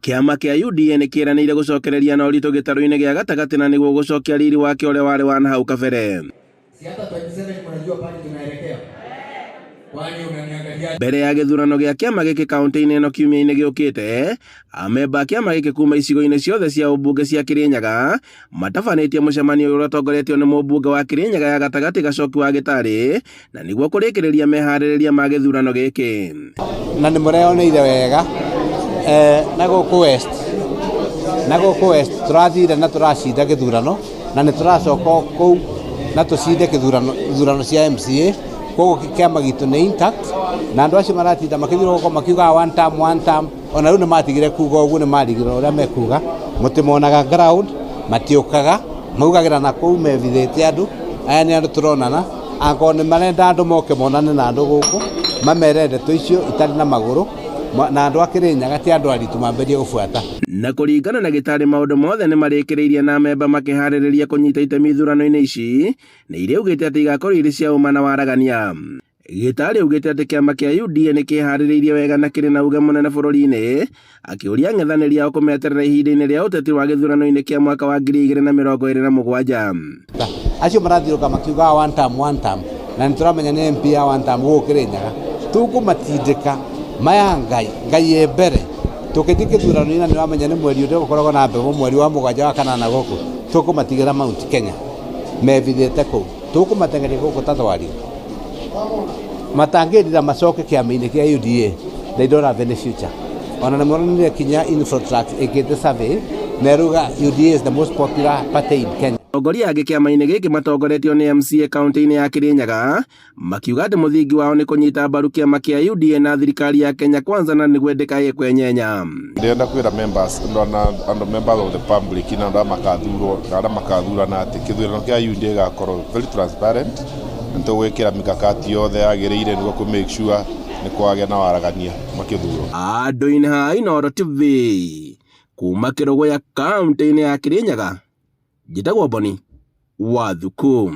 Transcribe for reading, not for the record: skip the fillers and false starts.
Kĩama kĩa UDA nĩ kĩĩranĩire gũcokereria na ũritũ gĩtarũ-inĩ gĩa gatagatĩ na nĩguo gũcokia riri wakĩo ũrĩa warĩ wa nahau kabere. Si hata 27 mnajua pale tunaelekea. Kwani unaniangalia Mbere ya gĩthurano gĩa kĩama gĩkĩ kaunti-inĩ ĩno kiumia-inĩ gĩũkĩte, amemba a kĩama gĩkĩ kuma icigo-inĩ ciothe cia ũmbunge cia Kĩrĩnyaga matabanĩtie mũcemanio ũyũ ũrĩa ũtongoretio nĩ mũmbunge wa Kĩrĩnyaga ya gatagatĩ Gacoki wa Gĩtarĩ na nĩguo kũrĩkĩrĩria meharĩrĩria ma gĩthurano gĩkĩ. Na nĩ mũreyoneire wega na gũkũ West, na gũkũ West tũrathire na tũracinda gĩthurano na nĩ tũracoka o kũu na tũcinde kĩthurano ithurano cia MCA. Koguo kĩama gitũ nĩ intact na andũ acio maratinda makĩthiũrũrũka makiugaga one term, one term, ona rĩu nĩ matigire kuga ũguo, nĩ marigirwo ũrĩa mekuga. Mũtimonaga ground, matiũkaga, maugagĩra na kũu mebithĩte andũ. Aya nĩ andũ tũronana, angĩkorwo nĩ marenda andũ moke monane na andũ gũkũ, mamere ndeto icio itarĩ na magũrũ, na andũ a Kĩrĩnyaga ti andũ aritũ mambĩrĩrie gũbuata. Na kũringana na Gĩtarĩ maũndũ mothe nĩ marĩkĩrĩirie na amemba makĩharĩrĩria kũnyita itemi ithurano-inĩ ici nĩ iria augĩte atĩ igakorwo irĩ cia ũma na waragania. Gĩtarĩ augĩte atĩ kĩama kĩa UDA nĩ kĩharĩrĩirie wega na kĩrĩ na uge mũnene bũrũri-inĩ, akĩũria ang'ethanĩri ao kũmeterera ihinda-inĩ rĩa ũteti wa gĩthurano-inĩ kĩa mwaka wa 2027. Acio marathiũrũka makiugaga one term, one term, na nĩ tũramenya nĩ MP ya one term gũkũ Kĩrĩnyaga. Tũkũmatindĩka maya Ngai, Ngai ĩ mbere. Tũkĩthiĩ kĩthurano-inĩ na nĩ ũramenya nĩ mweri ũrĩa gũkoragwo na mbegũ mweri wa 7 wa kanana gũkũ, tũkũmatigĩra Mount Kenya mebithĩte kũu. Tũkũmateng'eria gũkũ ta thwariga. Matangĩrira macoke kĩama-inĩ kĩa UDA, they don't have any future. Ona nĩ monanire kinya Infotrak ĩkĩte survey na ĩrauga UDA is the most popular party in Kenya. Atongoria angĩ kĩama-inĩ gĩkĩ matongoretio nĩ MCA kaunti-inĩ ya Kĩrĩnyaga makiuga atĩ mũthingi wao nĩ kũnyita mbaru kĩama kĩa UDA na thirikari ya Kenya Kwanza na nĩguo ndĩkaye kwenyenya. Ndĩrenda kwĩra members na andũ, members of the public, na andũ arĩa makathurwo na arĩa makathurana atĩ kĩthurano kĩa UDA gĩgakorwo very transparent na nĩtũgwĩkĩra mikakati yothe yagĩrĩire nĩguo kũ make sure nĩ kwagĩa na waragania makĩthurwo. Andũ-inĩ ha Inooro TV kuma Kĩrũgũya kaunti-inĩ ya Kĩrĩnyaga, njĩtagwo Boni wa Thuku.